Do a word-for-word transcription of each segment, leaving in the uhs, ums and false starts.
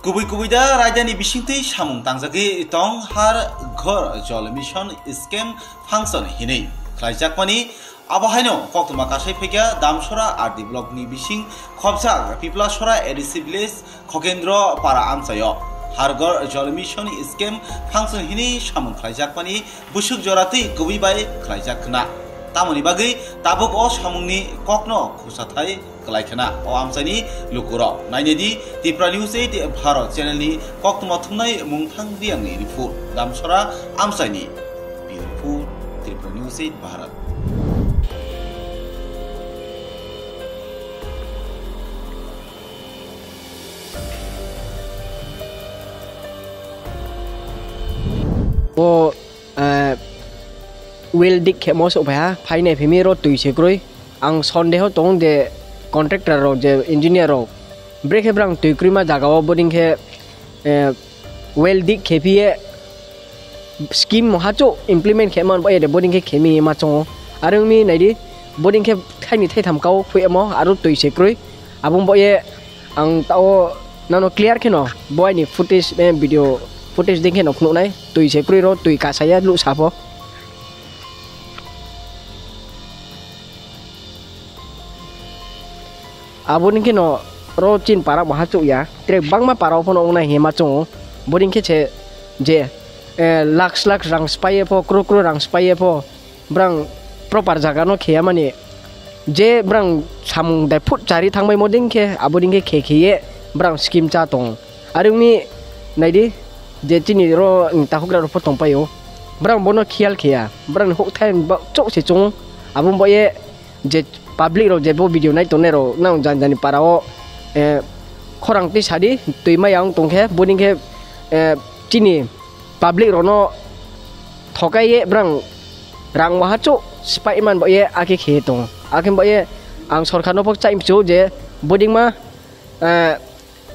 Kubui kubui da raida ni bisingtwi samung tangjagwi tong Har Ghar Jal Mission scheme function hinwi khlaijakmani. Abo haino koktwma kasai phaikha Damsora R D block ni bising khopjak Piplasora A D C village Khokendro para amchaio Har Ghar Jal Mission scheme function hinwi samung khlaijakmani bwswk joratwi kubui bai khlaijak khna. Tamoni bagwi tabuk o samungni kokno khusathai klai khna o amchaini lukurok. Nainai di Tipra News eight Bharat channel ni koktwma thumnai Mungthang Reang ni report. Damsora amchaini Bureau Report, Tipra News eight Bharat. O, eh, well dig khemo souhphai ha, phainai phimi ro twi se kroi. Ang sondeho tong de contractor rok je engineer rok. Brekhe brang twi kroima jaga o bodei khe, eh, well dig khephi ye scheme mo hachouh implement khe man bo ye de bodei khe khemi ma chong ou. Are ong mi nai di, bodei khe thaini thaitham kau phuimo aro twi se kroi. Abo bo ye ang tao nano clear kheno bo aini footage, eh, video footage dei kheno phnuh nai. Twi se kroi ro, twi kasa ya luh sa pho. Abo ni kheno ro chini para mo hachouh ya, tre bangma para o pho no ong nai hing ye ma chong ou. Bodei khe se je, eh, lakhs lakhs rang spai ye pho, crore crore rang spai ye pho, brang proper jaga no khe ya mani, je brang samung dai phut chari thangmaimo dei khe, abo dei khe khe khe ye brang scheme chá tong. Are ong mi nai di, je chini ro ni tahugra rao pho tongpai ou. Brang bo no khiyal khe ya, brang ni houhthai ba chouh se chung ou. Abo bo ye je public rao je bo video nai tongnai rao nang jani jani para o, eh, khorang twi sa di, twi mai ya ong tong khe, bodei khe, eh, chini public rao no thokai ye brang rang waha chouh spai man bo ye akhe khe ye tong ou. Akhe bo ye ang sorkar no pho kchaih mchu je bodei ma, eh,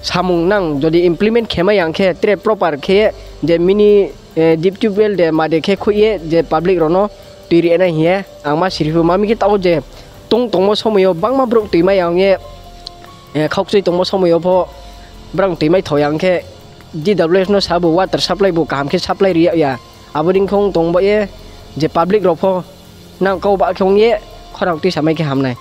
samung nang jodi implement khe mai ya ong khe tre proper khe je mini, eh, deep tubewell de ma de khe khuih ye je public rao no twi ri nai hing ye ang ma siri phu ma mi khe tao je tong tongmo somoi yo bangma brouh twi mai ya ong ye, eh, khaukchoi tongmo somoi yo pho brang twi mai thao ya ong khe D W S no sa bo water supply bo kaham khe supply ri yag ya. Abo dei khe ong tong bo ye je public rao pho nang kau ba khe ong ye khorang twi sa mai khe ham nai.